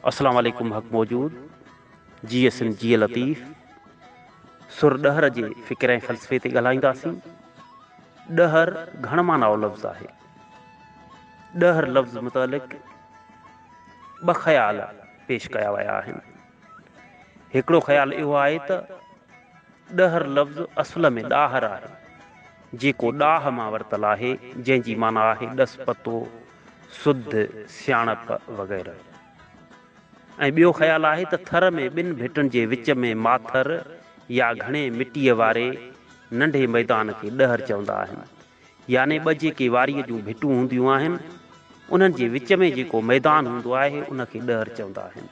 اسلام عليڪم حق موجود جيئي سنڌ جيئي لطيف سر ڏهر جي فڪر ۽ فلسفي تي ڳالهائينداسين ڏهر گهڻ معنائو لفظ آهي ڏهر لفظ متعلق ٻه خيال پيش ڪيا ويا آهن هڪڙو خيال اهو آهي ته ڏهر لفظ اصل ۾ ڏاهر آهي، جيڪو ڏاهه مان ورتل آهي، جنهن جي معنيٰ آهي ڏس پتو، سڌ، سياڻپ وغيره. ۽ ٻيو خيال آهي ته ٿر ۾ ٻن ڀٽن جي وچ ۾ ماٿر يا گهڻي مٽيء واري ننڍي ميدان کي ڏهر چوندا آهن. يعني ٻه جيڪي واريء جون ڀٽون هونديون آهن، انهن جي وچ ۾ جيڪو ميدان هوندو آهي، ان کي ڏهر چوندا آهن.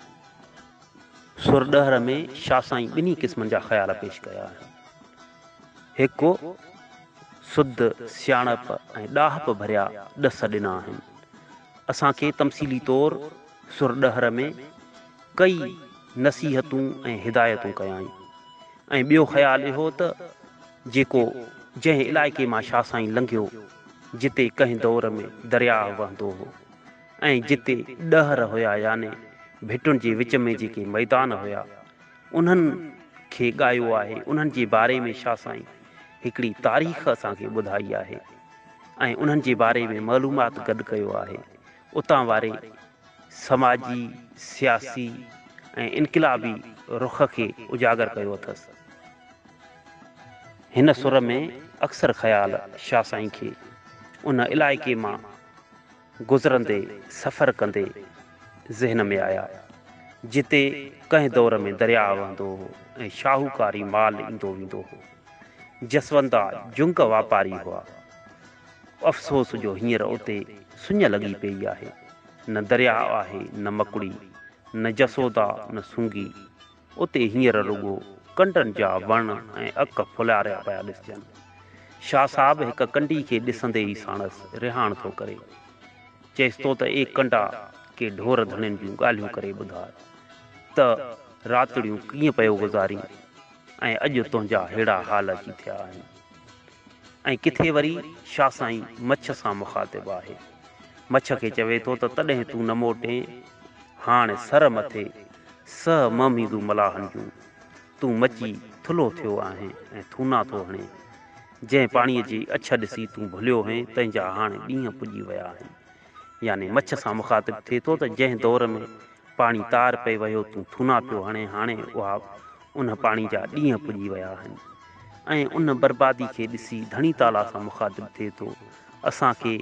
سر ڏهر ۾ شاهه سائين ٻنهي قسمن جا خيال پيش ڪيا آهن. هڪ سڌ، سياڻپ ۽ ڏاهپ ڀريا ڏس ڏنا آهن. اسان کي تمثيلي طور سر ڏهر ۾ ڪئي نصيحتون ۽ هدايتون ڪيائين ۽ ٻيو خيال اهو ته جيڪو جنهن علائقي مان شاهه سائين لنگهيو جتي ڪنهن دور ۾ درياهه وهندو هو. ۽ جتي ڏهر هيا يعني ڀٽن جي وچ ۾ جيڪي ميدان هيا انهن کي ڳايو آهي انهن جي باري ۾ شاهه سائين هڪڙي تاريخ اسان کي ٻڌائي آهي ۽ انهن جي باري ۾ معلومات گڏ ڪيو آهي اتان واري سماجي سياسي ۽ انقلابي رخ کي اجاگر ڪيو اٿس هن سر ۾ اڪثر خيال شاهه سائين کي ان علائقي مان گذرندي سفر ڪندي ذهن ۾ آيا، جتي ڪنهن دور ۾ درياء وهندو هو ۽ شاهوڪاري مال ايندو ويندو هو. جسوندا جنگ واپاري هئا. افسوس جو هينئر اتي سڃ لڳي پيئي آهي. نه درياء آهي نه مڪڙي، نه جسودا نه سونگي. اتي هينئر رڳو ڪنڊن جا وڻ ۽ اڪ ڦلاريا پيا ڏسجن. شاهه صاحب هڪ ڪنڊي کي ڏسندي ئي ساڻس رهاڻ ٿو ڪري. چئيس ٿو ته اي ڪنڊا ڪي ڍور ڌڻين جون ڳالهيون ڪري ٻڌاء ته راتڙيون ڪيئن پيو گذارين ۽ اڄ تنهنجا ههڙا حال اچي ٿيا آهن. ۽ ڪٿي وري شاهه سائين مڇ سان مخاطب آهي. مڇ کي چوي ٿو ته تڏهن تون نه موٽين، هاڻ سر مٿي سهه مهميزون ملاحن جون، تون مچي ٿلهو ٿيو آهين ۽ ٿونا ٿو هڻين. جنهن پاڻيء جي اڇ ڏسي تون ڀليو هئين، تنهن جا هاڻي ڏينهن پڄي ويا آهن. يعني مڇ سان مخاطب ٿئي ٿو ته جنهن دور ۾ پاڻي تار پئي وهيو تون ٿونا پيو هڻين، هاڻي اها ان پاڻي جا ڏينهن پڄي ويا آهن. ۽ ان بربادي کي ڏسي ڌڻي تعاليٰ سان مخاطب ٿئي ٿو، اسان کي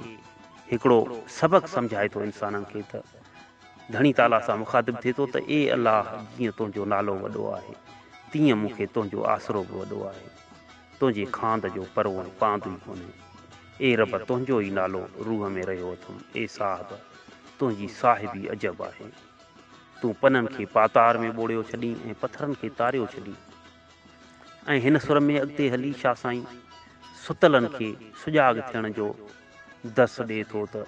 هڪڙو سبق سمجهائي ٿو انسانن کي ته. ڌڻي تعاليٰ سان مخاطب ٿئي ٿو ته اي الله! جيئن تنهنجو نالو وڏو آهي، تيئن مون کي تنهنجو آسرو به وڏو آهي. تنهنجي کاند جو پرو ۽ پاند ئي ڪونهي. اي رب! تنهنجو ئي نالو روح ۾ رهيو اٿم. اي صاحب! تنهنجي صاحبي عجب آهي. تون پنن کي پاتار ۾ ٻوڙيو ڇڏين ۽ پٿرن کي تاريو ڇڏين. ۽ هن سر ۾ اڳتي هلي شاهه سائين ستلن کي سجاڳ ٿيڻ جو درس ڏئي ٿو ته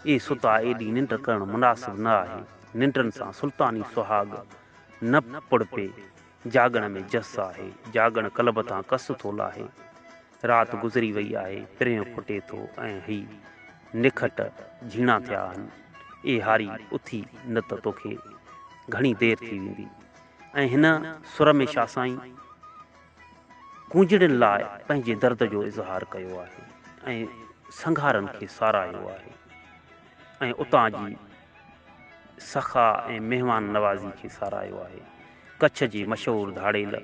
اي ستا ايڏي ننڊ ڪرڻ مناسب نه آهي، ننڊن سان سلطاني سهاڳ نه پڙپي، جاڳڻ ۾ جس آهي، جاڳڻ قلب تان ڪس ٿو لاهي. رات گذري وئي آهي، پرينء ڦٽي ٿو ۽ هي نکٽ جهيڻا ٿيا آهن. اي هاري اٿي نه ته توکي گهڻي دير ٿي ويندي. ۽ هن سر ۾ شاهه سائين ڪونجڙين لاء پنهنجي درد جو اظهار ڪيو آهي ۽ سنگهارن کي ساراهيو آهي ۽ اتان جي سخا ۽ مهمان نوازي کي ساراهيو آهي. ڪڇ جي مشهور ڌاڙيل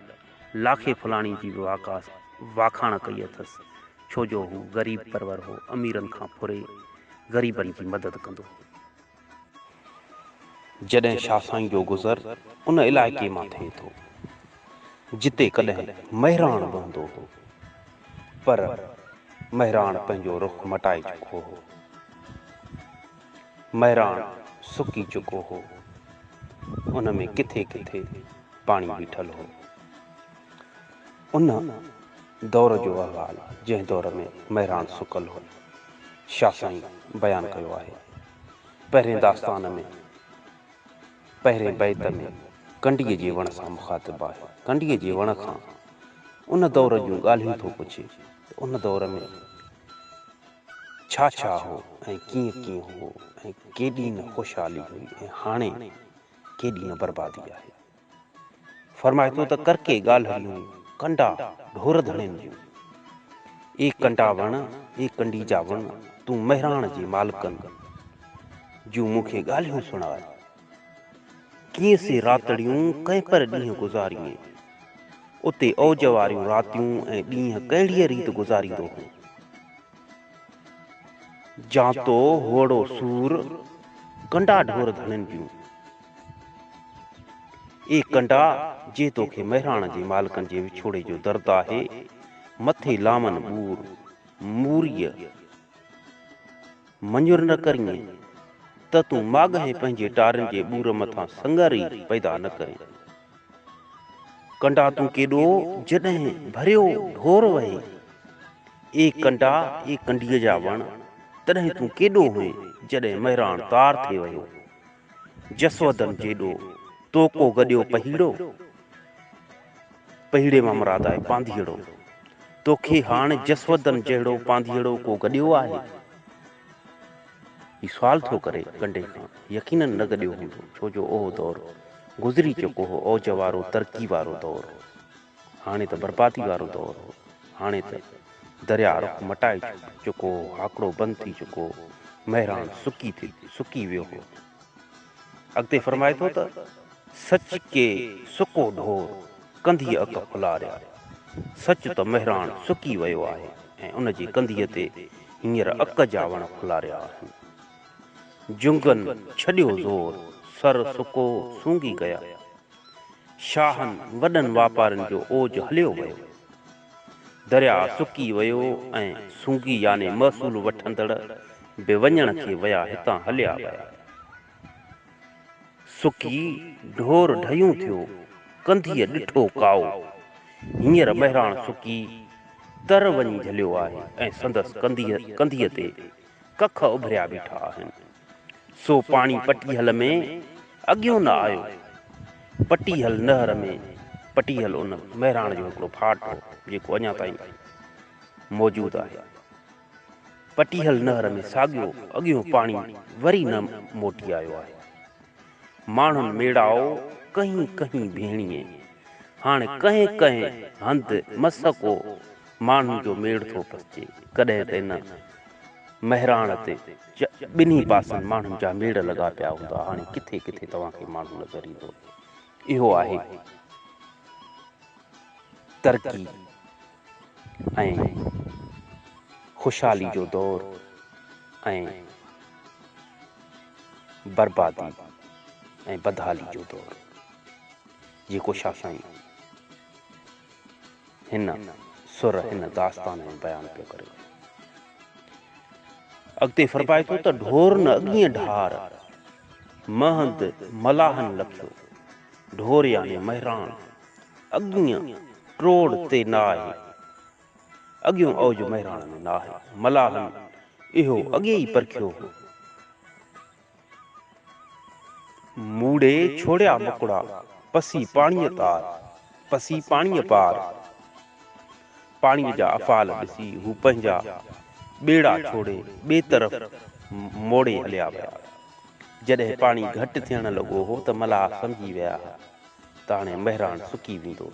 لاکي ڦلاڻي جي به واکاڻ ڪئي اٿس، ڇو جو هو غريب پرور هو، اميرن کان ڦري غريبن جي مدد ڪندو هو. جڏهن شاهه سائين جو گذر ان علائقي مان ٿئي ٿو، جتي ڪڏهن مهراڻ وهندو هو، پر مهراڻ پنهنجو رخ مٽائي چڪو هو. مهراڻ سڪي چڪو هو. ان ۾ ڪٿي ڪٿي پاڻي بيٺل هو. ان دور جو احوال جنهن دور ۾ مهراڻ سڪل هو، شاهه سائين بيان ڪيو آهي. پهرين داستان ۾ پهرين بيت ۾ ڪنڊيء جي وڻ سان مخاطب آهي. ڪنڊيء جي وڻ کان ان دور جون ڳالهيون ٿو پڇي ته ان دور ۾ ڇا ڇا هو ۽ ڪيئن ڪيئن هو ۽ ڪيڏي نه خوشحالي هئي ۽ هاڻي ڪيڏي نه بربادي آهي. فرمائي ٿو ته ڪرڪي ڳالهڙيون، ڪنڊا ڍور ڌڻين جون. اي ڪنڊا وڻ، اي ڪنڊي جا وڻ، تون مهراڻ جي مالڪن جون مون کي ڳالهيون سڻاء. ڪيئن سي راتڙيون ڪنهن پر ڏينهن گذاريئين. اتي اوج واريون راتيون ۽ ڏينهن ڪهڙيء ريت گذاريندو هون. جانتو هئڙو سور، ڪنڊا ڍور ڌڻين جون. اي ڪنڊا، جي توکي مهراڻ جي مالڪن جي وڇوڙي جو درد آهي، مٿي لامن ٻور، موريء مڃر نه ڪرين، ته تون ماڳهين پنهنجي ٽارين جي ٻور مٿان سڱر ئي پيدا نه ڪرين. ڪنڊا تون ڪيڏو، جڏهن ڀريو ڍور وهي. اي ڪنڊا، اي ڪنڊيء جا وڻ، تڏهن تون ڪيڏو هئين، جڏهن مهراڻ تار ٿي وهيو. جسودن جيڏو، تو ڪو گڏيو پهيڙو؟ پهيڙي مان مراد آهي پانڌيئڙو. توکي هاڻ جسودن جهڙو پانڌيئڙو ڪو گڏيو آهي؟ هي سوال ٿو ڪري ڪنڊي کان. يقيناً نه گڏيو هوندو، ڇو جو اهو دور گذري چڪو هو، اوج وارو، ترقي وارو دور هو. هاڻي ته بربادي وارو دور هو. هاڻي ته درياء رخ مٽائي چڪو هو، هاڪڙو بند ٿي چڪو هو، مهراڻ سڪي ٿي سڪي ويو هو. اڳتي فرمائي ٿو ته، سچ ڪي سڪو ڍور، ڪنڌيء اڪ ڦلاريا. سچ ته مهراڻ سڪي ويو آهي ۽ ان جي ڪنڌيء تي هينئر اڪ جا وڻ ڦلاريا آهن. جنگن ڇڏيو زور، سر سڪو سونگي گيا. شاهن وڏن واپارين جو اوج هليو ويو. درياء سڪي ويو ۽ سونگي يعني محصول وٺندڙ به وڃڻ کي ويا هتان هليا ويا. سڪي ڍور ڍيون ٿيو، ڪنڌيء ڏٺو ڪائو. هينئر مهراڻ سڪي تر وڃي جهليو آهي ۽ سندس ڪنڌيء تي ڪک اڀريا بيٺا آهن. سو پاڻي پٽيهل ۾ اڳيون نه آيو. پٽيهل نهر ۾ پٽيهل ان مهراڻ جو هڪڙو ڦاٽ هو، جيڪو اڃا تائين موجود آهي. پٽيهل نهر ۾ ساڳيو اڳيون پاڻي وري نه موٽي آيو آهي. ماڻهن ميڙائو ڪهين ڪهين ڀيڻيء. هاڻ ڪنهن ڪنهن هنڌ مس ڪو ماڻهن جو ميڙ ٿو پسجي. ڪڏهن ته ان مهراڻ تي ٻنهي پاسن ماڻهن جا ميڙ لڳا پيا هوندا. هاڻي ڪٿي ڪٿي توهان کي ماڻهو نظر ايندو. اهو آهي ترقي ۽ خوشحالي جو دور ۽ بربادي ۽ بدحالي جو دور، جيڪو شاهه سائين هن سر هن داستان ۾ بيان پيو ڪري. اڳتي فرمائي ٿو ته ڍور نه اڳيئن ڍار، مهند ملاحن لکيو. ڍور يعني مهراڻ، اڳيئن ٽوڙ تي نه آهي. اڳيون اوج مهراڻ ۾ نه آهي. ملاحن اهو اڳي ئي پرکيو هو. موڙي ڇوڙيا مڪڙا، پسي پاڻيء تار، پسي پاڻيء پار. پاڻيء جا افعال ڏسي هو پنهنجا ٻيڙا ڇوڙي ٻئي طرف موڙي هليا ويا. جڏهن پاڻي گهٽ ٿيڻ لڳو هو ته ملاح سمجهي ويا ها ته هاڻي مهراڻ سڪي ويندو.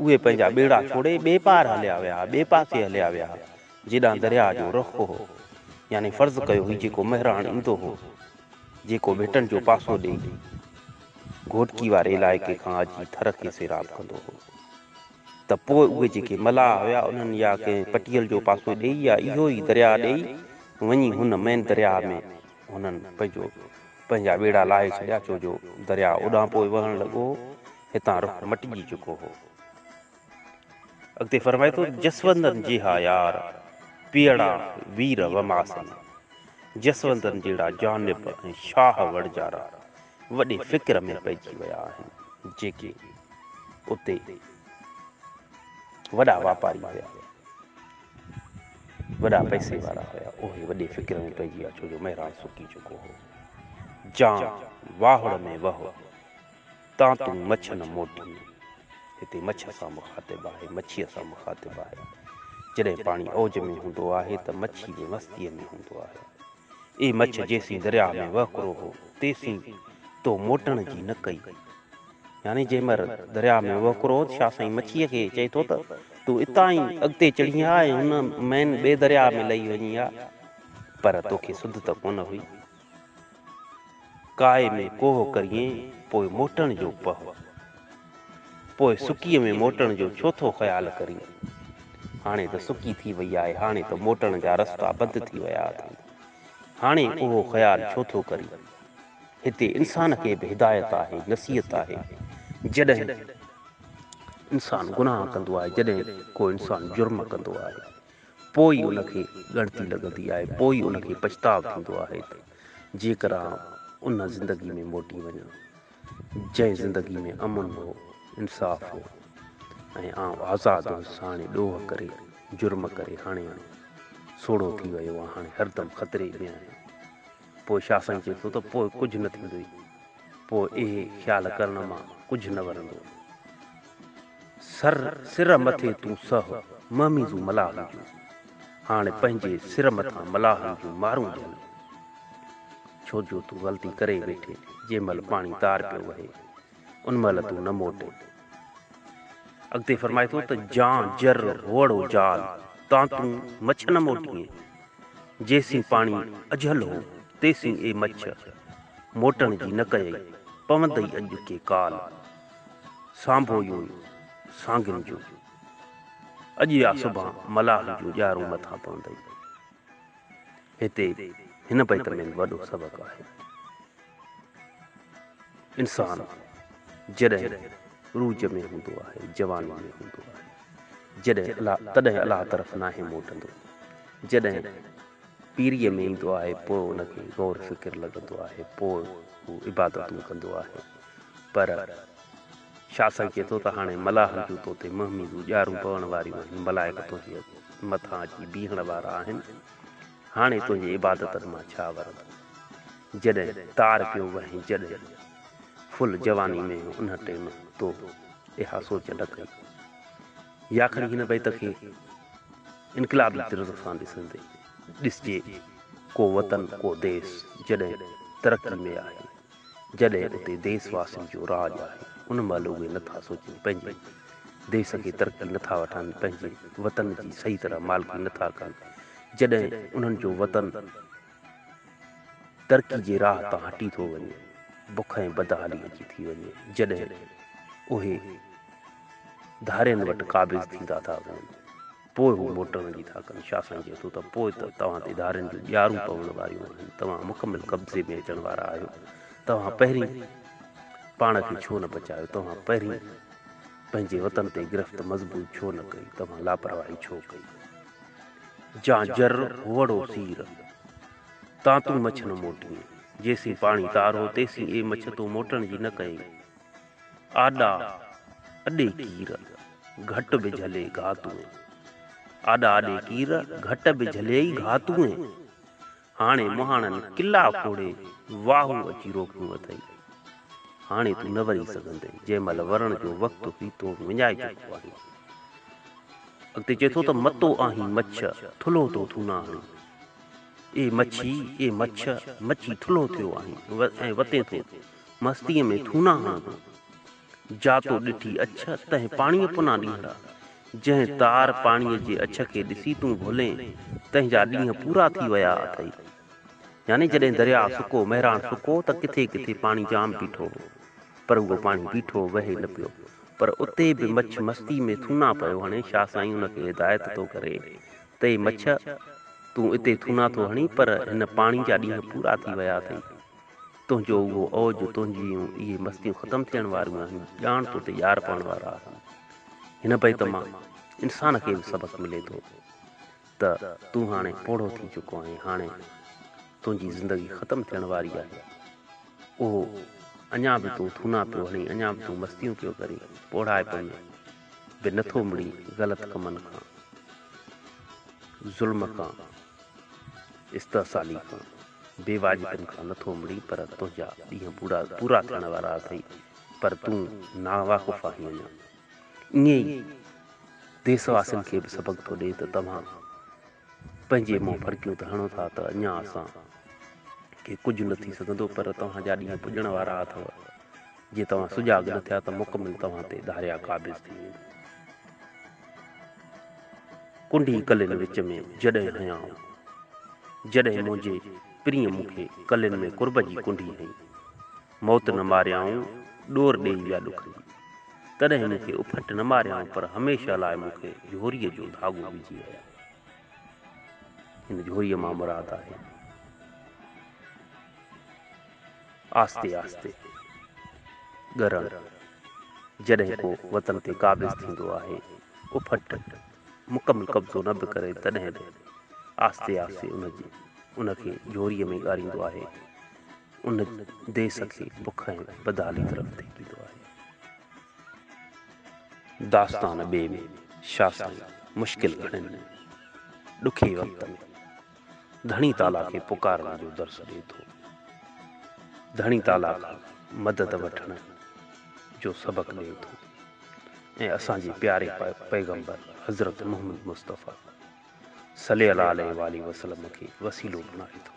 اهي پنهنجا ٻيڙا ڇوڙي ٻئي پار هليا ويا، ٻئي پاسي هليا ويا، جيڏانهن درياء جو رخ هو. يعني فرض ڪيو هي جيڪو مهراڻ ايندو هو، جيڪو ڀٽن جو پاسو ڏيئي گهوٽڪي واري علائقي کان اچي ٿر کي سيراب ڪندو هو. ته پوء اهي جيڪي ملاح هيا انهن يا ڪنهن پٽيل جو پاسو ڏيئي يا اهو ئي درياء ڏيئي وڃي هن مين درياء ۾ هنن پنهنجو پنهنجا ٻيڙا لاهي ڇڏيا ڇو جو درياء اوڏانهن پوء وهڻ لڳو هو، هتان رخ مٽجي چڪو هو. اڳتي فرمائي ٿو، جسوندن جيها يار، پيئڙا وير وماسن. جسوندن جهڙا جانب ۽ شاهه وڙجارا وڏي فڪر ۾ پئجي ويا آهن، جيڪي اتي وڏا واپاري هيا. وڏا پئسي وارا هيا، اهي وڏي فڪر ۾ پئجي ويا، ڇو جو مهراڻ سڪي چڪو هو. جان واهڙ ۾ وهه، تان تون مڇ نه موٽين. هتي مڇ سان مخاطب آهي، مڇيء سان مخاطب آهي. جڏهن پاڻي اوج ۾ هوندو آهي ته مڇي به مستيء ۾ هوندو آهي. اي مڇ جيسين درياهه ۾ وهڪرو هو، تيسين تو موٽڻ جي نه ڪئي. يعني جنهن مهل درياء ۾ وهڪرو هو ته شاهه سائين مڇيء کي چئي ٿو ته تون اتان ئي اڳتي چڙهين ها ۽ هن مئن ٻئي درياء ۾ لهي وڃين ها، پر توکي سڌ ته ڪونه هئي. ڪائي ۾ ڪوهه ڪرين، پوء موٽڻ جو پهه. پوء سڪيء ۾ موٽڻ جو ڇو ٿو خيال ڪرين؟ هاڻي ته سڪي ٿي وئي آهي، هاڻي ته موٽڻ جا رستا بند ٿي ويا اٿئي. هاڻي اهو خيال ڇو ٿو ڪرين؟ هتي انسان کي به هدايت آهي، نصيحت آهي. جڏهن انسان گناهه ڪندو آهي، جڏهن ڪو انسان جرم ڪندو آهي، پوء ئي ان کي ڳڻتي لڳندي آهي، پوء ئي ان کي پڇتاء ٿيندو آهي ته جيڪر آئون ان زندگي ۾ موٽي وڃان، جنهن زندگي ۾ امن هو، انصاف هو ۽ آئون آزاد هيس، هاڻي ڏوهه ڪري، جرم ڪري هاڻي آئون سوڙهو ٿي ويو آهيان، هاڻي هردم خطري ۾ آهيان. پوء شاهه سائين چئي ٿو ته پوء ڪجهه نه ٿيندوئي، پوء اهي خيال ڪرڻ مان ڪجهه نه ورندو. سر سر مٿي تون سهه، مهميزون ملاحن جون. هاڻ پنهنجي سر مٿان ملاحن جون مارون جهل. ڇو جو تون غلطي ڪري ويٺين، جنهن مهل پاڻي تار پيو وهي، ان مهل تون نه موٽين. اڳتي فرمائي ٿو ته جان جر هوئڙو جال، تان تون مڇ نه موٽين. جيسين پاڻي اجهل هو، تيسين اي مڇ، موٽڻ جي نه ڪيئي، پوندئي اڄ ڪي ڪال. سانڀويون سانگين جون، اڄ يا سڀان ملاحن جون ڄارون مٿان پوندئي. هتي هن بيت ۾ به وڏو سبق آهي. انسان جڏهن عروج ۾ هوندو آهي، جواني ۾ هوندو آهي، جڏهن الله تڏهن الله طرف ناهي موٽندو. جڏهن پيريء ۾ ايندو آهي، پوء ان کي غور فڪر لڳندو آهي، پوء هو عبادتون ڪندو آهي. پر شاهه سائين چئي ٿو ته هاڻي ملاحن جون تو تي مهميزون ڄارون پوڻ واريون آهن، ملائڪ تنهنجي مٿان اچي بيهڻ وارا آهن، هاڻي تنهنجي عبادتن مان ڇا ورندو؟ جڏهن تار پيو وهين، جڏهن فل جواني ۾ هين، ان ٽيم تو اها سوچ نه ڪئي. يا کڻي هن بيت کي انقلابي طرز سان ڏسندي ڏسجي، ڪو وطن ڪو ديس جڏهن ترقي ۾ آهي، جڏهن اتي ديس واسين جو راڄ آهي، ان مهل اهي نه ٿا سوچين، پنهنجي ديس کي ترقي نه ٿا وٺان، پنهنجي وطن جي صحيح طرح مالڪي نه ٿا ڪن. جڏهن انهن جو وطن ترقي جي راهه تان هٽي ٿو وڃي، بک ۽ بدحالي اچي ٿي وڃي، جڏهن اهي ڌارين وٽ قابض ٿيندا ٿا وڃن، پوء هو موٽڻ جي ٿا ڪن. شاهه سائين چئي ٿو ته پوء ته توهان تي ڌارين جون ڄارون پوڻ واريون آهن، توهان مڪمل قبضي ۾ اچڻ وارا آهيو، توهان پهرين پاڻ کي ڇو نه بچايو، توهان پهرين پنهنجي وطن تي گرفت مضبوط ڇو نه ڪئي، توهان لاپرواهي ڇو ڪئي؟ جان جر هوئڙو سير، تان تون مڇ نه موٽين، جيسين پاڻي تار هو، تيسين اي مڇ تون موٽڻ جي نه ڪيئي. آڏا اڏي ڪير، گهٽ به جهلي گهاتوئين. آڏا اڏي ڪير، گهٽ به جهليئي گهاتوئين. هاڻي مهاڻن قلعا کوڙي، واهو اچي روڪيون اٿئي. هاڻي تون نه وري سگهندين، جنهن مهل ورڻ جو وقت هئي تون وڃائي چڪو آهين. اڳتي چئي ٿو ته متو آهين مڇ، ٿلهو ٿو ٿونا هڻين. اي مڇي، اي مڇ، مڇي ٿلهو ٿيو آهين ۽ وتين ٿو. مستيء ۾ ٿونا هڻندو. جا تو ڏٺي اڇ، تنهن پاڻيء پنا ڏينهڙا. جنهن تار پاڻيء جي اڇ کي ڏسي تون ڀلين، تنهن جا ڏينهن پورا ٿي ويا اٿئي. يعني جڏهن درياء سڪو، مهراڻ سڪو ته ڪٿي ڪٿي پاڻي جام بيٺو هو. پر اهو پاڻي بيٺو، وهي نه پيو. پر اتي به مڇ مستي ۾ ٿونا پيو هڻي. شاهه سائين ان کي هدايت ٿو ڪري ته اي مڇ! تون اتي ٿونا ٿو هڻين، پر هن پاڻي جا ڏينهن پورا ٿي ويا اٿئي. تنهنجو اهو اوج، تنهنجيون اهي مستيون ختم ٿيڻ واريون آهن، ڄاڻ تو تي ڄار پوڻ وارا آهن. هن بيت مان انسان کي به سبق ملي ٿو ته تون هاڻي پوڙهو ٿي چڪو آهين، هاڻي تنهنجي زندگي ختم ٿيڻ واري آهي. اهو اڃا به تون ٿونا پيو هڻين، اڃا به تون مستيون پيو ڪرين، پوڙهائپ ۾ به نٿو مڙين، غلط ڪمن کان، ظلم کان، استحصالي کان، بي واجبين کان نٿو مڙين پر تنهنجا ڏينهن پورا پورا ٿيڻ وارا اٿئي پر تون ناواقف آهين اڃا. ائين ئي ديس واسين کي به سبق ٿو ڏئي ته توهان پنهنجي منهن ڦڙڪيون ته هڻو ٿا ته اڃا اسان کي ڪجهه نه ٿي سگهندو پر توهان جا ڏينهن پڄڻ وارا اٿو. جي توهان سجاڳ نه ٿيا ته مڪمل توهان تي ڌاريا قابض ٿي ويندا. ڪنڍي ڪلين وچ ۾ جڏهن هنيائون. جڏهن منهنجي پرينء مون کي ڪلين ۾ قرب جي ڪنڍي هنئي. موت نه ماريائون، ڏور ڏيئي ويا ڏک جي. تڏهن مون کي اڦٽ نه ماريائون پر هميشه لاء مون کي جهوريء جو ڌاڳو وجهي ويا. هن جهوريء مان مراد آهي آهستي آهستي ڳرڻ. جڏهن ڪو وطن تي قابض ٿيندو آهي، اڦٽ مڪمل قبضو نه به ڪري تڏهن به آهستي آهستي ان جي ان کي جهوريء ۾ ڳاريندو آهي. ان ديس کي بک ۽ بدحالي طرف ڌڪيندو آهي. داستان ٻئي ۾ شاهه سائين مشڪل گهڙين ۾ ڏکئي وقت ۾ ڌڻي تعاليٰ کي پڪارڻ جو درس ڏئي ٿو. ڌڻي تعاليٰ کان مدد وٺڻ جو سبق ڏئي ٿو ۽ اسان جي پياري پيغمبر حضرت محمد مصطفيٰ صلي الله عليه واٰله وسلم کي وسيلو بڻائي ٿو.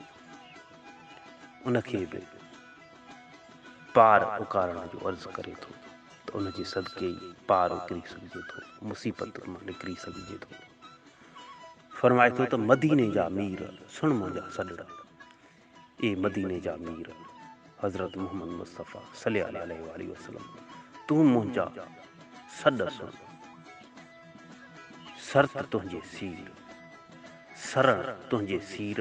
ان کي به پار اڪارڻ جو عرض ڪري ٿو ته ان جي صدقي ئي پار اڪري سگهجي ٿو، مصيبت مان نڪري سگهجي ٿو. فرمائي ٿو ته مديني جا مير سڻ منهنجا سڏڙا، اي مديني جا مير حضرت محمد مصطفيٰ صلي الله عليه واٰله وسلم تون منهنجا سڏ سڻ، سرت تنهنجي سير، سرڻ تنهنجي سير،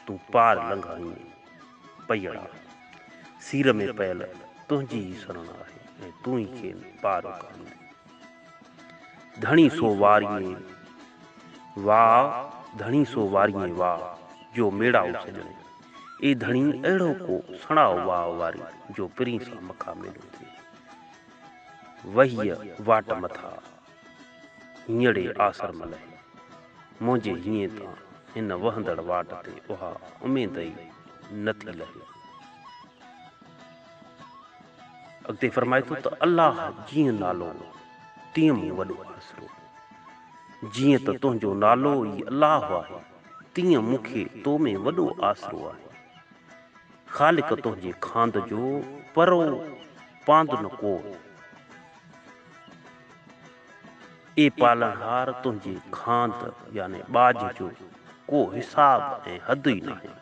تون پار لنگهائين پيئڙا، سير ۾ پيل تنهنجي ئي سرڻ آهي ۽ تون ئي کين پار اڪاريندين. ڌڻي سو واريين واء، ڌڻي سو واريين واء، جو ميڙائو سڄڻي. اي ڌڻي اهڙو ڪو سڻائو واء واري، جو پرين سان مکا ميلو ٿئي. وهيء واٽ مٿا، هينئڙي آسر م لهي. منهنجي هينئين تان هن وهندڙ واٽ تي اها اميد ئي نه ٿي لهي. اڳتي فرمائي ٿو ته الله جيئن نالو تيئن مون وڏو آسرو. جيئن ته تنهنجو نالو ئي الله آهي، تيئن مون کي تو ۾ وڏو آسرو آهي. خالق تنهنجي کاند جو پرو پاند نه ڪو. اي پالڻهار تنهنجي کاند يعني ٻاجهه جو ڪو حساب ۽ حد ئي ناهي.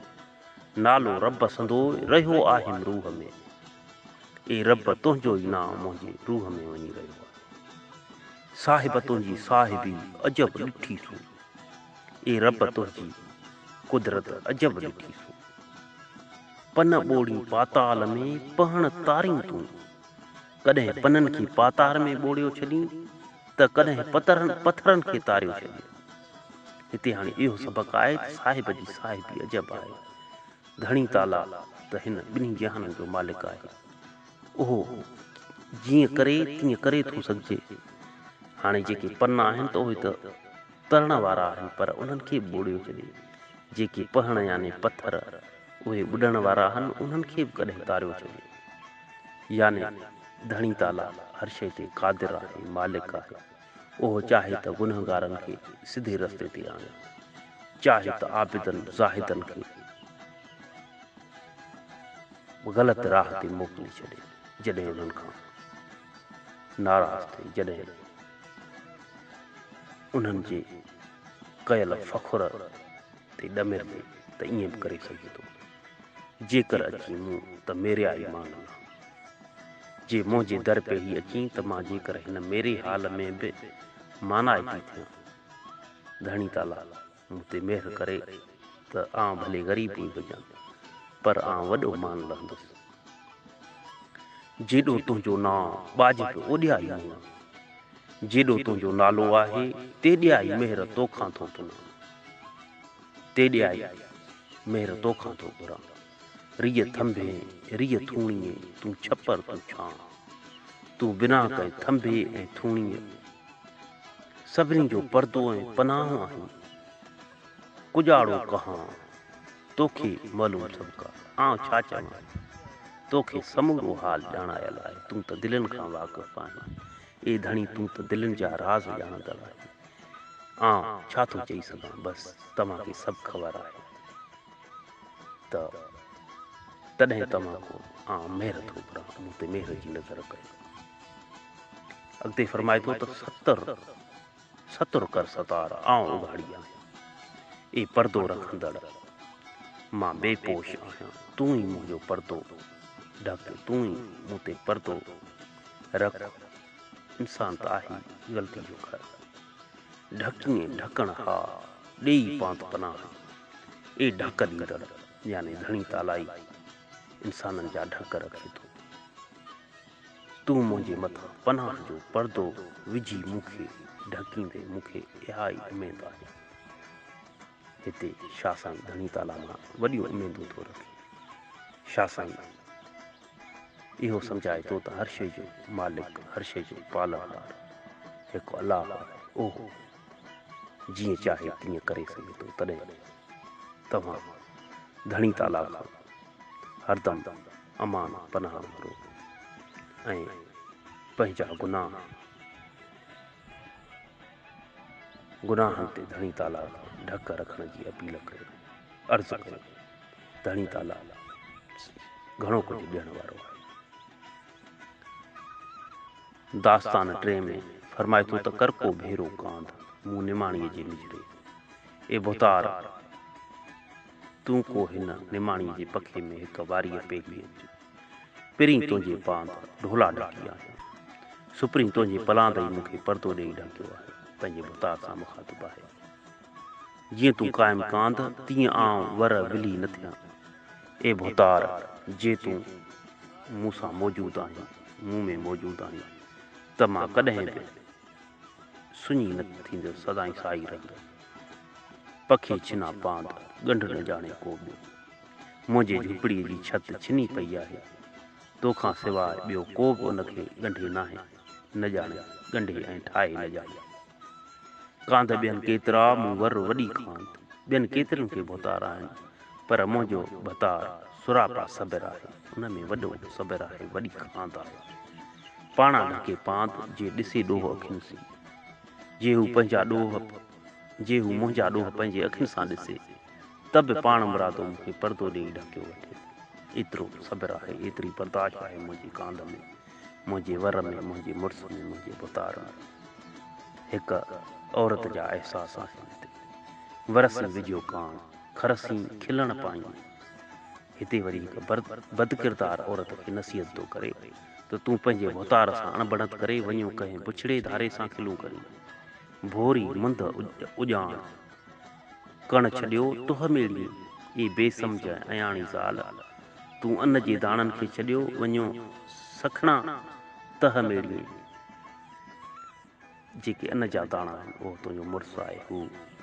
نالو رب سندوء رهيو آهيم روح ۾. اي رب تنهنجو ئي نانء منهنجي روح ۾ وڃي رهيو آهي. صاحب تنهنجي صاحبي عجب ڏٺي سون. اي رب تنهنجي قدرت عجب ڏٺي سون. پن ٻوڙين پاتال ۾ پهڻ تارين تون. ڪڏهن پنن کي پاتار ۾ ٻوڙيو ڇڏين ته ڪڏهن پٿرن کي تاريو ڇڏين. هتي هاڻي اهو سبق آهي ته صاحب جي صاحبي عجب آهي. ڌڻي تعاليٰ ته هن ٻنهي جهانن جو مالڪ آهي. اهو جيئن ڪري تيئن ڪري ٿو سگهجي. هاڻي جيڪي پن آهن ته اهي ته ترڻ وارا آهن پر انهن کي به ٻوڙيو ڇڏي. جيڪي پهڻ يعني پٿر اهي ٻڏڻ وارا آهن انهن کي به ڪڏهن تاريو ڇڏي. يعني ڌڻي تعاليٰ هر شيء تي قادر آهي، مالڪ آهي. اهو چاهي ته گنهگارن کي سڌي رستي تي آڻي، چاهي ته عابدن زاهدن کي غلط راهه تي موڪلي ڇڏي، جڏهن انهن کان ناراض ٿئي، جڏهن انهن جي ڪيل فخر تي ڏمرجي ته ائين به ڪري سگهي ٿو. جيڪر اچين مون ته ميريا ئي مان نه. جي منهنجي در پيهي اچين ته مان جيڪر هن ميري حال ۾ به مانائتي ٿيان. ڌڻي تعاليٰ مون تي مهر ڪري ته آئون ڀلي غريب ئي هجان، پر آئون وڏو مان لهندس. جيڏو تنهنجو نانء ٻاجهه به اوڏيا ئي مون. جيڏو تنهنجو نالو آهي، تيڏيا ئي مهر توکان ٿو پنان. تيڏيا ئي مهر توکان ٿو گهران. ريء ٿنڀي، ريء ٿوڻيء، تون ڇپر تون ڇانء. تون بنا ڪنهن ٿنڀي ۽ ٿوڻيء، سڀني جو پردو ۽ پناهه آهين. ڪڄاڙو ڪهان، توکي معلوم سڀڪا. آئون ڇا چوان، توکي سمورو حال ڄاڻايل آهي. تون ته دلين کان واقف آهين. اي ڌڻي تون ته دلين جا راز ڄاڻندڙ آهين. آئون ڇا ٿو چئي سگهان، بس توهان کي سڀ خبر آهي. ته تڏهن توهان کان آئون مهر ٿو گهران، مون تي مهر جي نظر ڪيو. اڳتي فرمائي ٿو ته ستر ستر ڪر ستار، آئون اگهاڙي آهيان. اي پردو رکندڙ! مان بي پوش آهيان، تون ئي منهنجو پردو ڍڪ، تون ئي مون تي پردو رک. انسان ته آهي ئي غلطي جو گهر. ڍڪيئين ڍڪڻ ها، ڏيئي پانت پناهه. اي ڍڪ ڏيندڙ! يعني ڌڻي تعاليٰ ئي انسانن جا ڍڪ رکي ٿو. تون منهنجي مٿان پناهه جو پردو وجهي مون کي ڍڪيندين، مون کي اها ئي اميد آهي. هتي شاهه سائين ڌڻي تعاليٰ مان وڏيون اميدون ٿو رکي. شاهه سائين اهو سمجهائي ٿو ته هر شيء جو مالڪ، هر شيء جو پالڻهار هڪ الله آهي، اهو جيئن چاهي تيئن ڪري سگهي ٿو، تڏهن توهان ڌڻي تعاليٰ کان هردم امان پناهه گهرو ۽ پنهنجا گناهه گناهن تي ڌڻي تعاليٰ کان ڍڪ رکڻ جي اپيل ڪيو، عرض ڪيو، ڌڻي تعاليٰ گهڻو ڪجهه ڏيڻ وارو آهي. داستان ٽئين ۾ فرمائي ٿو ته ڪر ڪو ڀيرو ڪانڌ، مون نماڻيء جي نجهري. اي ڀوتار! تون ڪو هن نماڻيء جي پکي ۾ هڪ واريء پيهي اچ. پرين تنهنجي پاند ڍولا ڍڪي آهيان. سپرين تنهنجي پلاند ئي مون کي پردو ڏيئي ڍڪيو آهي. پنهنجي ڀوتار سان مخاطب آهي. جيئن تون قائم ڪانڌ، تيئن آئون ور ولي نه ٿيان. اي ڀوتار! جي تون مون سان موجود آهين، مون ۾ موجود آهين، ته مان ڪڏهن به سڃي نه ٿيندس، سدائين سائي رهندس. پکي ڇنا پاند، ڳنڍ نه ڄاڻي ڪو ٻيو. منهنجي جهوپڙيء جي ڇت ڇني پئي آهي. تو کان سواء ٻيو ڪو به ان کي ڳنڍي ناهي، نه ڄاڻي، ڳنڍي ۽ ٺاهي نه ڄاڻي. ڪانڌ ٻين ڪيترا، مون ور وڏي ڪانڌ. ٻين ڪيترن کي ڀوتار آهن، پر منهنجو ڀتار سراپا صبر آهي. ان ۾ وڏو صبر آهي، وڏي ڪانڌ آهي. پاڻان ڍڪي پاند، جي ڏسي ڏوهه اکين سين. جي هو پنهنجا ڏوهه، جي هو منهنجا ڏوهه پنهنجي اکين سان ڏسي، ته به پاڻ مرادو مون کي پردو ڏيئي ڍڪيو وٺي. ايترو صبر آهي، ايتري برداشت آهي منهنجي ڪانڌ ۾، منهنجي ور ۾، منهنجي مڙس ۾، منهنجي ڀوتار ۾. هڪ عورت جا احساس آهن هتي. ور سين وجهيو ڪاڻ، کر سين کلڻ پائين. هتي وري هڪ بدڪردار عورت کي نصيحت ٿو ڪري ته تون پنهنجي ڀوتار سان اڻبڻت ڪري وڃيو ڪنهن بڇڙي ڌاري سان کلون ڪرين. ڀوري منڌ اڄاڻ ڪڻ ڇڏيو تهه ميڙين. اي بي سمجهه ۽ اياڻي زال! تون ان جي داڻن کي ڇڏيو وڃيو سکڻا تهه ميڙين. جيڪي ان جا داڻا آهن، اهو تنهنجو مڙس آهي. هو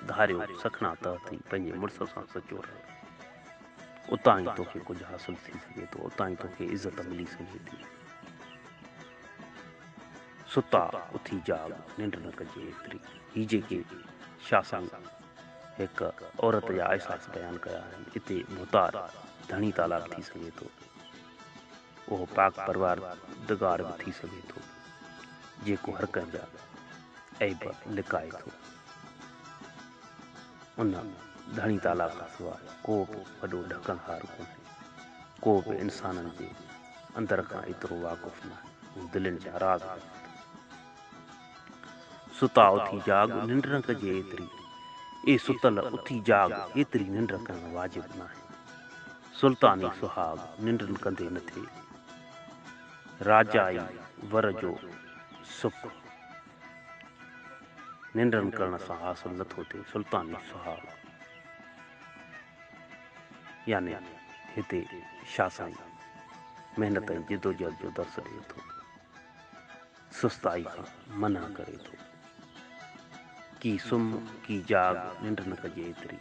ڌاريو سکڻا تهه ٿي پنهنجي مڙس سان سچو رهه. اتان ئي توکي ڪجهه حاصل ٿي سگهي ٿو، اتان ئي توکي عزت ملي سگهي ٿي. ستا اٿي جاڳ، ننڊ نه ڪجي ايتري. هي جيڪي شاهه سائين هڪ عورت جا احساس بيان ڪيا آهن، اتي ڀوتار ڌڻي تعاليٰ به ٿي سگهي ٿو. اهو پاڪ پروردگار به ٿي سگهي ٿو، جيڪو هر ڪنهن جا عيب لڪائي ٿو. ان ڌڻي تعاليٰ کان سواء ڪو به وڏو ڍڪڻهار ڪونهي. ڪو به انسانن جي اندر کان ايترو واقف ناهي. هو دلين جا راز ڄاڻي ٿو. ستا اٿي جاڳ، ننڊ نه ڪجي ايتري. اي ستل اٿي جاڳ، ايتري ننڊ ڪرڻ واجب ناهي. سلطاني سهاڳ ننڊن ڪندي نه ٿئي. راجائي ور جو سک ننڊن ڪرڻ سان حاصل نه ٿو ٿئي. سلطاني سهاڳ يعني هتي شاهه سائين محنت ۽ جدوجهد جو درس ڏئي ٿو. سستائي کان منع ڪري ٿو. ڪي سمهه ڪي جاڳ ننڊ نه ڪجي ايتري.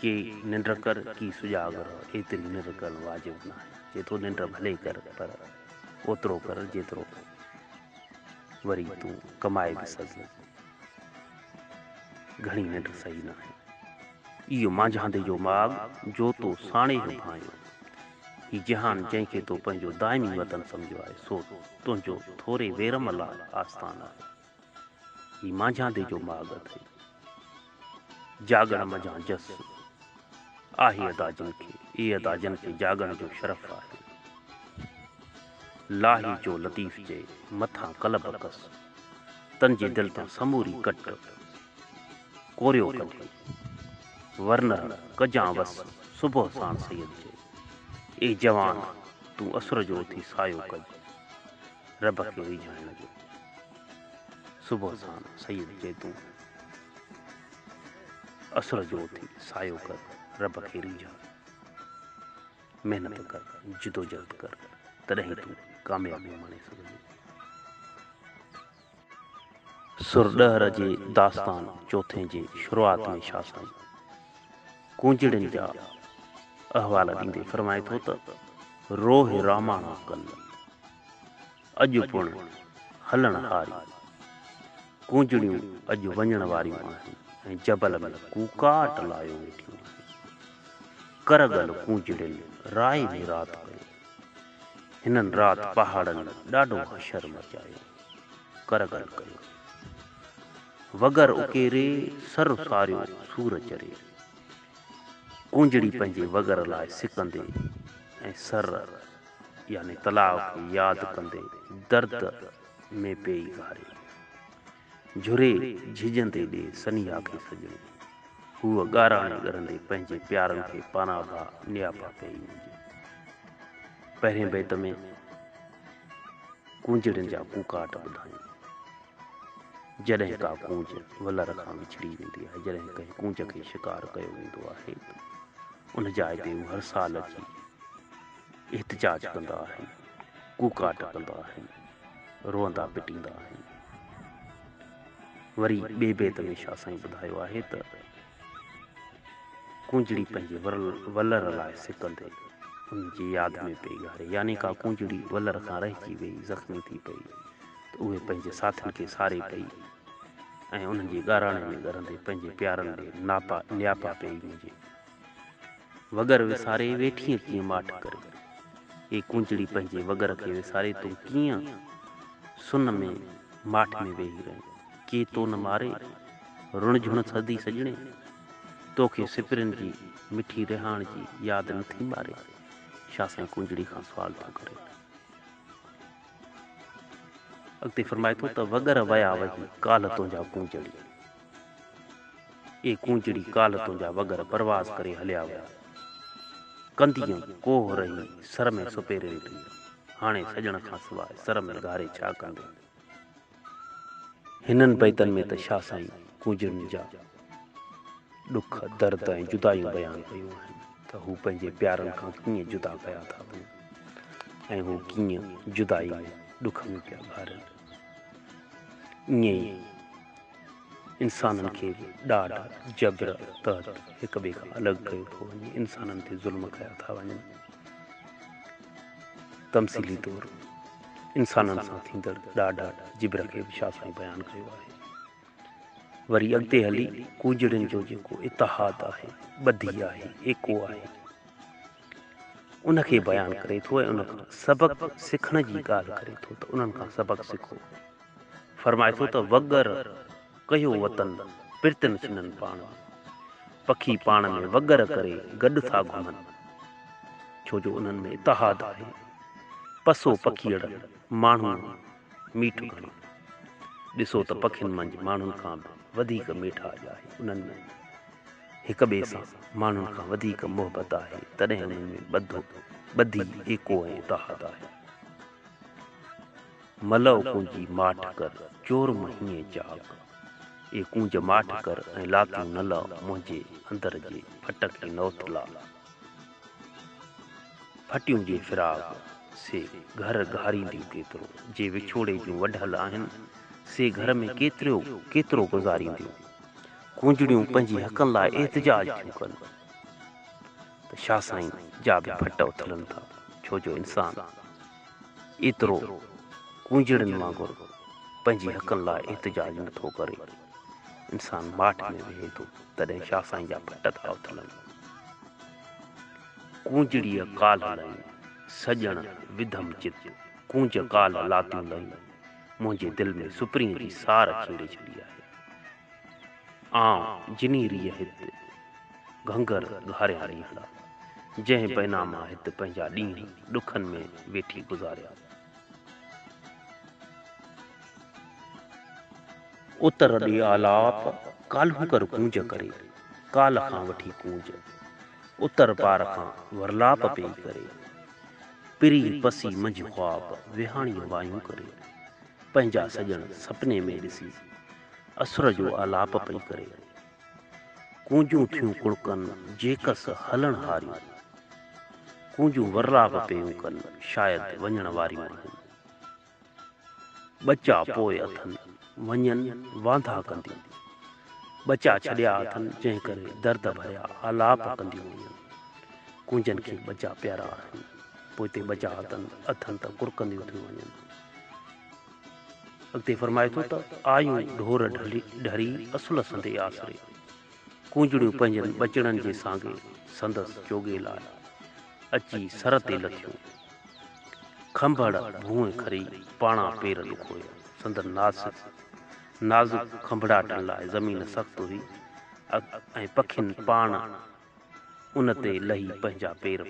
ڪي ننڊ ڪر ڪي سجاڳ رهه ايتري ننڊ ڪرڻ واجب ناهي. چئي ٿو ننڊ ڀلي ڪر پر اوترو ڪر جيترو وري تون ڪمائي به سگهين. گهڻي ننڊ صحيح ناهي. اهو مانجهاندي جو ماڳ جو تو ساڻيهه ڀانئيو. هي جهان جنهن کي تو پنهنجو دائمي وطن سمجهيو آهي، سو تنهنجو ٿوري ويرم لاء آستان آهي. هي مانجهاندي جو ماڳ اٿئي. جاڳڻ منجهان جس آهي ادا جن کي. اي ادا جن کي جاڳڻ جو شرف آهي. لاهي جو لطيف چئي، مٿان قلب ڪس. تن جي دل تان سموري ڪٽ ڪوريو ڪڍي. ورنه ڪجان وس، صبح ساڻ سيد چئي. اي جوان! تون اسر جو اٿي سايو ڪج، رب کي ريجهائڻ جو. صبح ساڻ سيد چئي تون اسر جو اٿي سايو ڪر، رب کي ريجهاء. محنت ڪر، جدوجهد ڪر، تڏهن ئي تون ڪاميابي ماڻي سگهندين. سر ڏهر جي داستان چوٿين جي شروعات ۾ شاهه سائين ڪونجڙين جا احوال ڏيندي فرمائي ٿو ته، روهه راماڻا ڪل، اڄ پڻ هلڻ هاري. ڪونجڙيون اڄ وڃڻ واريون آهن ۽ جبل ۾ ڪوڪاٽ لايو ويٺيون آهن. ڪرڳل ڪونجڙين رائي ۾ رات ڪيو. هنن رات پهاڙن ڏاڍو حشر مچايو. ڪرڳل ڪيو. وڳر اڪيري، سر ساريو سور چري. ڪونجڙي پنهنجي وڳر لاء سڪندي ۽ سر يعني تلاء کي ياد ڪندي درد ۾ پيئي گهاري. جهري جهڄندي ڏي سنيها کي سڄڻي. هوء ڳاراڻي ڳرندي پنهنجي پيارن کي پاناڀا نياپا پيئي منجي. پهرين بيت ۾ ڪونجڙين جا ڪوڪاٽ ٻڌائين. جڏهن ڪا ڪونج ولر کان وڇڙي ويندي آهي، جڏهن ڪنهن ڪونج کي شڪار ڪيو ويندو آهي ته ان جاء تي هو هر سال اچي احتجاج ڪندا آهن، ڪوڪاٽ ڪندا آهن، روئندا پٽيندا آهن. وري ٻئي بيت ۾ شاهه سائين ٻڌايو آهي ته ڪونجڙي پنهنجي ولر لاء سڪندي ان جي ياد ۾ پئي گهاري يعني ڪا ڪونجڙي ولر کان رهجي ويئي، زخمي ٿي پئي ته اهي پنهنجي ساٿين کي ساري پئي ۽ انهن جي ڳاراڻي ۾ ڳرندي پنهنجي پيارن ڏي ناپا نياپا پئي منجي. وڳر وساري ويٺينء ڪيئن ماٺ ڪري. اي ڪونجڙي پنهنجي وڳر کي وساري تون ڪيئن سن ۾ ماٺ ۾ ويهي رهين. ڪي تو نه ماري، رڻ جهڻ ٿڌي سڄڻي. توکي سپرين جي مٺي رهاڻ جي ياد نٿي ماري. شاهه سائين ڪونجڙي کان سوال ٿو ڪري. اڳتي فرمائي ٿو ته وڳر ويا وهي ڪالهه تنهنجا ڪونجڙي. اي ڪونجڙي ڪالهه تنهنجا وڳر پرواز ڪري هليا ويا. ڪندينء ڪوهه رهي سر ۾ سپيرين ريء. هاڻي سڄڻ کان سواء سر ۾ گهاري ڇا ڪندين. هنن بيتن ۾ ته شاهه سائين ڪونجڙين جا ڏک، درد ۽ جدايون بيان ڪيون آهن ته هو پنهنجي پيارن کان ڪيئن جدا ڪيا ٿا وڃن ۽ هو ڪيئن جدائي ۾ ڏک ۾ پيا گهارين. ائين ئي انسانن کي به ڏاڍ، جبر، تحت هڪ ٻئي کان الڳ ڪيو ٿو وڃي، انسانن تي ظلم ڪيا ٿا وڃن. تمثيلي طور انسانن سان ٿيندڙ ڏاڍ، جبر کي به شاهه سائين بيان ڪيو آهي. وري اڳتي هلي ڪوجڙين جو جيڪو اتحاد آهي، ٻڌي آهي، ايڪو آهي، ان کي بيان ڪري ٿو ۽ ان کان سبق سکڻ جي ڳالهه ڪري ٿو ته انهن کان سبق سکو. فرمائي ٿو ته وڳر ڪيو وطن پرتن ڇنن پاڻ ۾، پکي پاڻ ۾ وڳر ڪري گڏ ٿا گهمن، ڇو جو انهن ۾ اتحاد آهي. پسو پکيئڙن ماڻهوء ميٺ گهڻو. ڏسو ته پکين منجهه ماڻهن کان به وڌيڪ ميٺاڄ آهي. انهن ۾ هڪ ٻئي سان ماڻهن کان وڌيڪ محبت آهي، تڏهن انهن ۾ ٻڌو، ٻڌي، ايڪو ۽ اتحاد آهي. ملؤ ڪونجي ماٺ ڪر، چور م هيئين چاڪ. اي ڪونج ماٺ ڪر ۽ لاتيون نه لا، منهنجي اندر جي ڦٽ کي نه اٿلاء. ڦٽيون جي فراق، سي گهر گهارينديون ڪيترو، جي وڇوڙي جون وڍل آهن، سي گهر ۾ ڪيتريو ڪيترو گذارينديون. ڪونجڙيون پنهنجي حقن لاء احتجاج ٿيون ڪن ته شاهه سائين جا به ڦٽ اٿلن ٿا، ڇو جو انسان ايترو ڪونجڙين وانگر پنهنجي حقن لاء احتجاج نه ٿو ڪري. انسان ماٺ ۾ ويهي ٿو، تڏهن شاهه سائين جا ڦٽ ٿا اٿلن. ڪونجڙيء ڪالهه لئين، سڄڻ وڌم چت، ڪونج ڪالهه لاتيون لئين، منهنجي دل ۾ سپرينء جي سار ڇيڙي ڇڏي آهي. آئون جني ريء هت، گهنگهر گهاريان ڏينهڙا. جنهن بينا مان هت پنهنجا ڏينهن ڏکن ۾ ويٺي گذاريا. اتر ڏي آلاپ، ڪالهون ڪر ڪونج ڪري، ڪالهه کان وٺي ڪونج، اتر پار کان ورلاپ پئي ڪري. پرين پسي منجهه خواب، ويهاڻيء وايون ڪري. پنهنجا سڄڻ سپني ۾ ڏسي، اسر جو آلاپ پئي ڪري. ڪونجون ٿيون ڪڙڪن، جيڪس هلڻ هاريون. ڪونجون ورلاپ پيون ڪن، شايد وڃڻ واريون آهن. ٻچا پوء اٿن، وڃن وانڌا ڪنديون. ٻچا ڇڏيا اٿن، جنهن ڪري درد ڀريا آلاپ ڪنديون وڃن. ڪونجن کي ٻچا پيارا آهن، پوئتي ٻچا اٿن ته ڪڙڪنديون ٿيون وڃن. اڳتي فرمائي ٿو ته، آيون ڍور ڍري اصل سندي آسري. ڪونجڙيون پنهنجن ٻچڙن جي سانگي سندس چوڳي لاء اچي سر تي لٿيون. کنڀڙ ڀونء کري پاڻان پير ڏکويا. سندن نازڪ کنڀڙاٽن لاء زمين سخت هئي ۽ پکين پاڻ ان تي لهي پنهنجا پير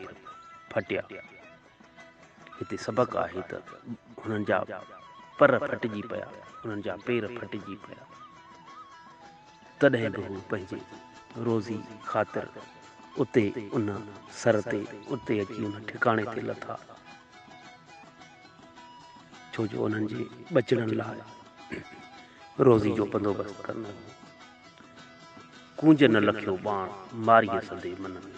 ڦٽيا. هتي سبق آهي ته هنن جا پر ڦٽجي پيا، انهن جا پير ڦٽجي پيا، تڏهن به هو پنهنجي روزي خاطر اتي ان سر تي، اتي اچي ان ٺڪاڻي تي لٿا، ڇو جو انهن جي ٻچڙن لاء روزي جو بندوبست ڪرڻو هو. ڪونج نه لکيو ٻاڻ، ماريء سندي من ۾.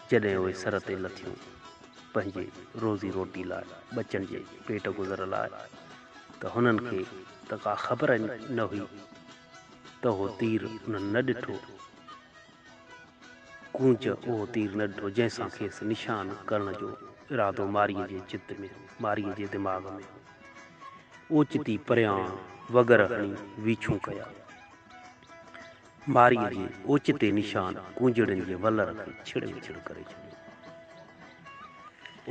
جڏهن اهي سر تي لٿيون پنهنجي روزي روٽي لاء، ٻچن جي پيٽ گذر لاء ته هنن کي ته ڪا خبر ئي نه هئي ته اهو تير انهن نه ڏٺو. ڪونج اهو تير نه ڏٺو جنهن سان کيس نشان ڪرڻ جو ارادو مارئيء جي چت ۾ هو، مارئيء جي دماغ ۾ هو. اوچتي پريان وڳر هڻي ويڇون ڪيا. مارئيء جي اوچتي نشان ڪونجڙين جي ولر کي ڇڙ وڇڙ ڪري ڇڏيو.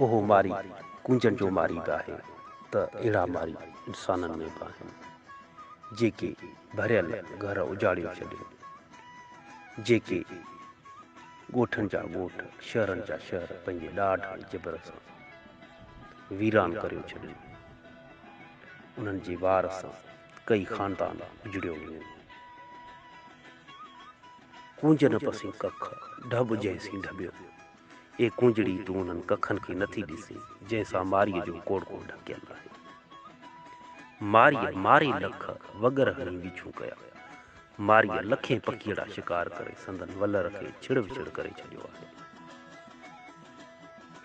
اهو مارئي ڪونجن جو مارئي به آهي ته اهڙا مارئي انسانن ۾ به آهن، جيڪي ڀريل گهر اجاڙيو ڇڏين، جيڪي ڳوٺن جا ڳوٺ، شهرن جا شهر پنهنجي ڏاڍ ۽ جبر سان ويران ڪريو ڇڏين. انهن جي وار سان ڪئي خاندان اجڙيو وڃن. ڪونج نه پسين ڪک، ڍٻ جنهن سين ڍٻيو. اي ڪونجڙي تون انهن ڪکن کي نٿي ڏسين، جنهن سان مارئيء جو ڪوڙڪو ڍڪيل آهي. مارئيء ماري لک وڳر هڻي ويڇون ڪيا. مارئيء لکين پکيئڙا شڪار ڪري سندن ولر کي ڇڙ وڇڙ ڪري ڇڏيو آهي.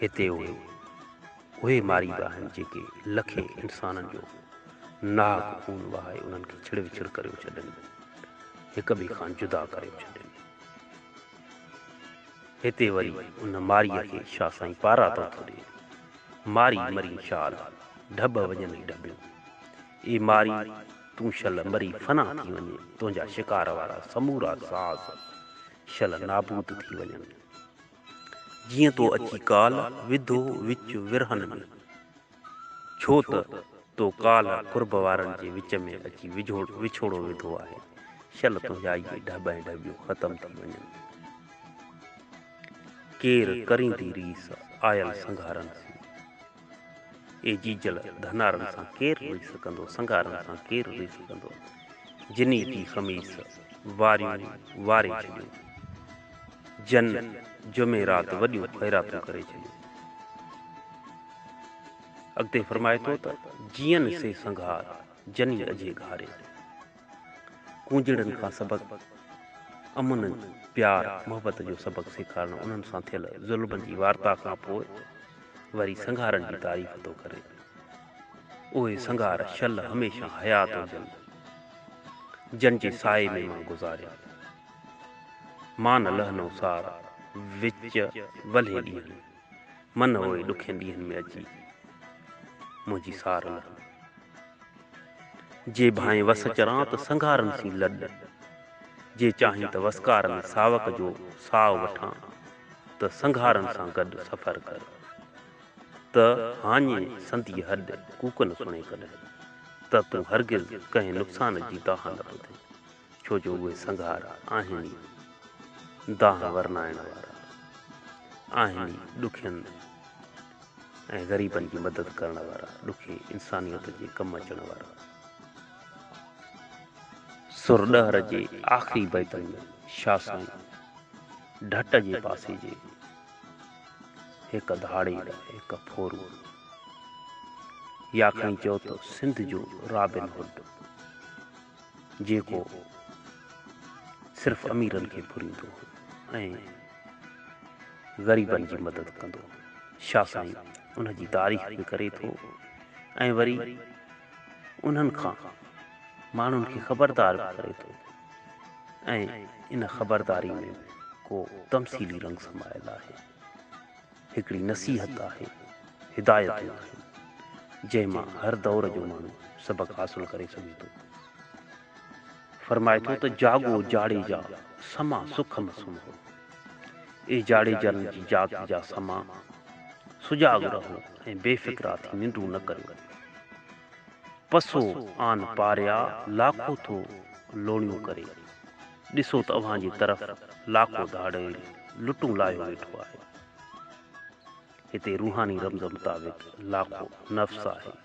هتي اهي اهي مارئي به آهن جيڪي لکين انسانن جو ناحق خون وهائي انهن کي ڇڙ وڇڙ ڪريو ڇڏين، هڪ ٻئي کان جدا ڪريو ڇڏين. هتي وري ان مارئيء کي شاهه سائين پاراتو ٿو ڏئي. مارئي مرين شال، ڍٻ وڄنئي ڍٻيون. اي مارئي تون شل مري فنا ٿي وڃين، تنهنجا شڪار وارا سمورا ساز شل نابود ٿي وڃن. جيئن تو اچي ڪال، وڌو وچ ورهن ۾. ڇو ته تو ڪالهه قرب وارن جي وچ ۾ اچي وڇوڙو وڌو آهي. شل تنهنجا اهي ڍٻ ۽ ڍٻيون ختم ٿي وڃن. ڪير ڪريندي ريس آيل سنگهارن سين. اي جيجل ڌنارن سان ڪير ريس ڪندو، سنگهارن سان ڪير ريس ڪندو. جني ٿي خميس واريون واري ڇڏيون. جن جمعي رات وڏيون خيراتون ڪري ڇڏيون. اڳتي فرمائي ٿو ته، جيئن سي سنگهار، جني اجهي گهاري. ڪونجڙن کان سبق امن، پيار، محبت جو سبق سيکارڻ انهن سان ٿيل ظلمن جي وارتا کان پوء وري سنگهارن جي تعريف ٿو ڪري. اهي سنگهار شل هميشه حيات هجن، جن جي سائي ۾ مان گذاريان. مان نه لهنو سار، وچ ولهي ڏينهن. من اهي ڏکين ڏينهن ۾ اچي منهنجي سار لهن. جي ڀانئين وس چران ته سنگهارن سين لڏ، جي چاهين ته وسڪار ۾ ساوڪ جو ساء وٺان ته سنگهارن سان گڏ سفر ڪر ته هاڃي سندي هڏ ڪوڪ نه سڻي ڪڏهن ته تون هرگز ڪنهن نقصان جي دانهن نه ٻڌين. ڇو جو اهي سنگهار آهن ئي دانهن ورنائڻ وارا. آهن ئي ڏکين ۽ غريبن جي مدد ڪرڻ وارا، ڏکي انسانيت جي ڪم اچڻ وارا. سر ڏهر جي آخري بيتن ۾ شاهه سائين ڍٽ جي پاسي جي هڪ ڌاڙيل، هڪ ڦورو يا کڻي چئو ته سنڌ جو رابن هڊ، جيڪو صرف اميرن کي ڦريندو هو ۽ غريبن جي مدد ڪندو هو. شاهه سائين ان جي تعريف به ڪري ٿو ۽ وري انهن کان ماڻهن کي خبردار به ڪري ٿو ۽ ان خبرداري ۾ به ڪو تمثيلي رنگ سمايل آهي. هڪڙي نصيحت آهي، هدايتون آهن، جنهن مان هر دور جو ماڻهو سبق حاصل ڪري سگهي ٿو. فرمائي ٿو ته جاڳو جاڙيجا، سما سک م سمهو. اي جاڙيجن جي جات جا سما، سجاڳ رهو ۽ بي فڪرا ٿي ننڊون نه ڪريو. پسو آن پاريا، لاکو ٿو لوڻيون ڪري. ڏسو ته اوهان جي طرف لاکو ڌاڙيل لٽون لاهيو ويٺو آهي. هتي روحاني رمز مطابق لاکو نفس آهي.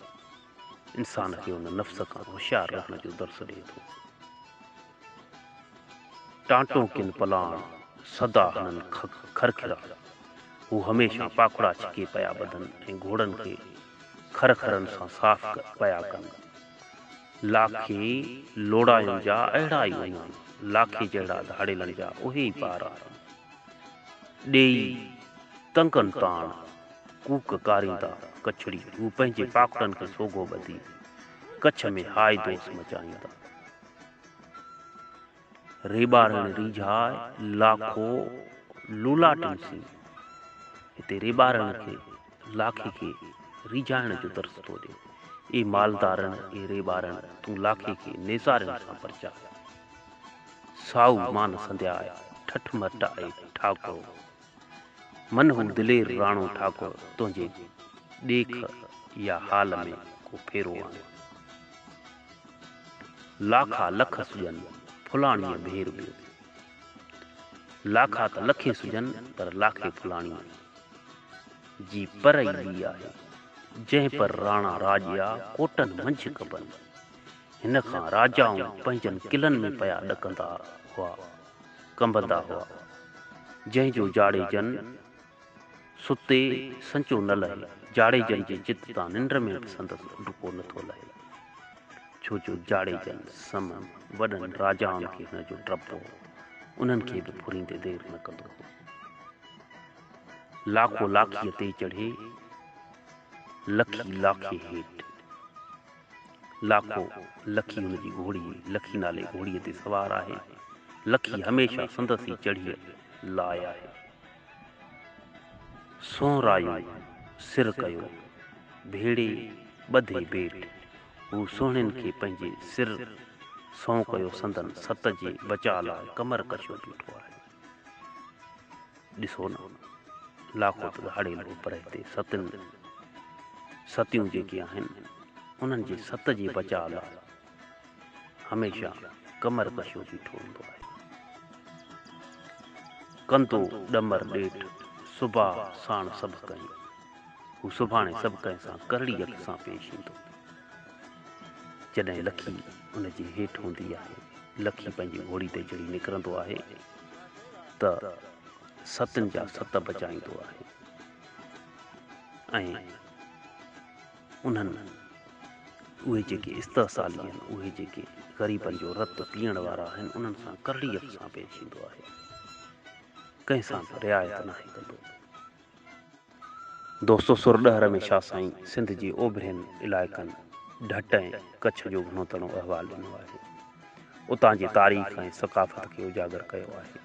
انسان کي ان نفس کان هوشيار رهڻ جو درس ڏئي ٿو. ٽانٽو ڪن پلاڻ، سدا هنن کرکرا. هو هميشه پاکڙا ڇڪي پيا ٻڌن ۽ گهوڙن کي کرکرن سان صاف پيا ڪن. لاکي لوڙاين جا اهڙا ئي اهڃاڻ، لاکي جهڙا ڌاڙيلن جا اهي ئي پار آهن. ڏيئي تنگن تاڻ، ڪوڪ ڪاريندا ڪڇڙي، هو پنهنجي پاکڙن کي سوگهو ٻڌي، ڪڇ ۾ هاء دوس مچائيندا. ريٻارڻ ريجهاء، لاکو لولاٽين سين. هتي ريٻارڻ کي لاکي کي ريجهائڻ جو درس ٿو ڏي. اي مالدارڻ، اي ريٻارڻ، تون لاکي کي نيزارين سان پرچاء. سائو مان سندياء، ٺٺ مٽ آء ٺاڪر. من هو دلير راڻو ٺاڪر، تنهنجي ڏيک يا حال ۾ ڪو ڦيرو آڻي. لاکا لک سجن، ڦلاڻيء ڀير ٻيو. لاکا ته لکين سجن، پر لاکي ڦلاڻيء جي پر ئي ٻي آهي. جنهن پر راڻا راڄيا، ڪوٽن منجهه ڪبن. هن کان راجائون پنهنجن قلعن ۾ پيا ڏڪندا هئا، ڪنبندا هئا. جنهن جو جاڙيجن ستي سنچو نه لهي. جاڙيجن جي چت تان ننڊ ۾ به سندس اڊڪو نه ٿو لهي. ڇو جو جاڙيجن سمن وڏن راجائن کي هن جو ڊپ هو. انهن کي به ڦريندي دير نه ڪندو هو. لاکو لاکيء تي چڙهي، لکي لاکي هيٺ. لاکو لکي هن جي گهوڙي لکي نالي گهوڙيء تي سوار آهي. لکي هميشه سندس ئي چڙهيء لاء آهي. سونهرايو سر ڪيو، ڀيڙي ٻڌي بيٺ. هو سهڻين کي پنهنجي سر سون ڪيو سندن ست جي بچاء لاء ڪمر ڪشيو بيٺو آهي. ڏسو نه لاکو ته ڌاڙيل هو پر هتي ستن ستيون جيڪي آهن انهن جي ست جي بچاء لاء هميشه ڪمر ڪشيو بيٺو هوندو آهي. ڪندو ڏمر ڏيٺ، صبا ساڻ سڀ ڪنهين. هو سڀاڻي سڀ ڪنهن سان ڪرڙي اک سان پيش ايندو. جڏهن لکي ان جي هيٺ هوندي آهي، لکي پنهنجي گهوڙي تي چڙهي نڪرندو آهي ته ستن جا ست بچائيندو آهي ۽ انهن اهي جيڪي استحصالي آهن، اهي جيڪي غريبن جو رت پيئڻ وارا آهن، انهن سان ڪرڙي اک سان پيش ايندو آهي. ڪنهن سان به رعايت ناهي ڪندو. دوستو سر ڏهر ۾ شاهه سائين سنڌ جي اوڀرين علائقن ڍٽ ۽ ڪڇ جو گهڻو تڻو احوال ڏنو آهي. اتان جي تاريخ ۽ ثقافت کي اجاگر ڪيو آهي.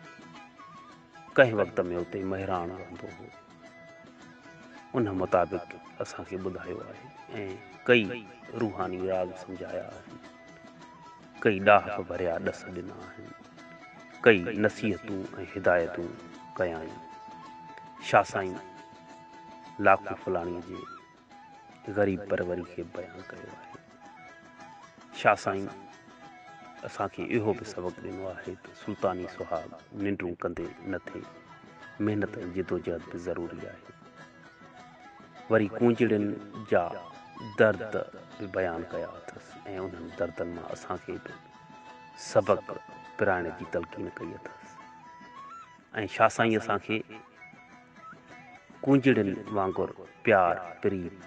ڪنهن وقت ۾ اتي مهراڻ وهندو هو. ان مطابق اسان کي ٻڌايو آهي ۽ ڪئي روحاني راز سمجهايا آهن، ڪئي ڏاهپ ڀريا ڏس ڏنا آهن، ڪئي نصيحتون ۽ هدايتون ڪيائين. شاهه سائين لاکو ڦلاڻيء جي غريب پروري کي به بيان ڪيو آهي. شاهه سائين اسان کي اهو به سبق ڏنو آهي ته سلطاني سهاڳ ننڊون ڪندي نه ٿئي. محنت ۽ جدوجهد به ضروري آهي. وري ڪونجڙين جا درد به بيان ڪيا اٿس ۽ انهن دردن مان اسان کي به سبق پرائڻ جي تلقين ڪئي اٿس ۽ شاهه سائين اسان کي ڪونجڙين وانگر پيار، پريت،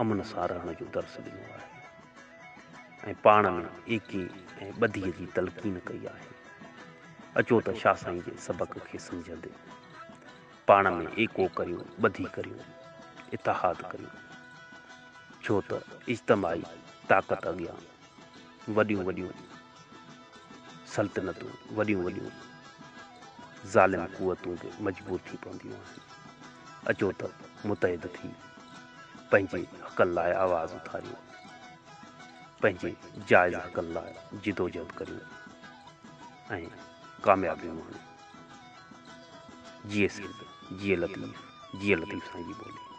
امن سان رهڻ جو درس ڏنو آهي ۽ پاڻ ۾ ايڪي ۽ ٻڌيء جي تلقين ڪئي آهي. اچو ته شاهه سائين جي سبق کي سمجهندي پاڻ ۾ ايڪو ڪريون، ٻڌي ڪريون، اتحاد ڪريون، ڇو ته اجتماعي طاقت اڳيان وڏيون وڏيون سلطنتون، وڏيون وڏيون ظالم قوتون به مجبور ٿي پونديون آهن. اچو ته متحد ٿي پنهنجي حقن لاء آواز اٿاريون، پنهنجي جائز حقن لاء جدوجهد ڪريون ۽ ڪاميابيون ماڻيون. جيئي سنڌ، جيئي لطيف، جيئي لطيف سائين جي ٻولي.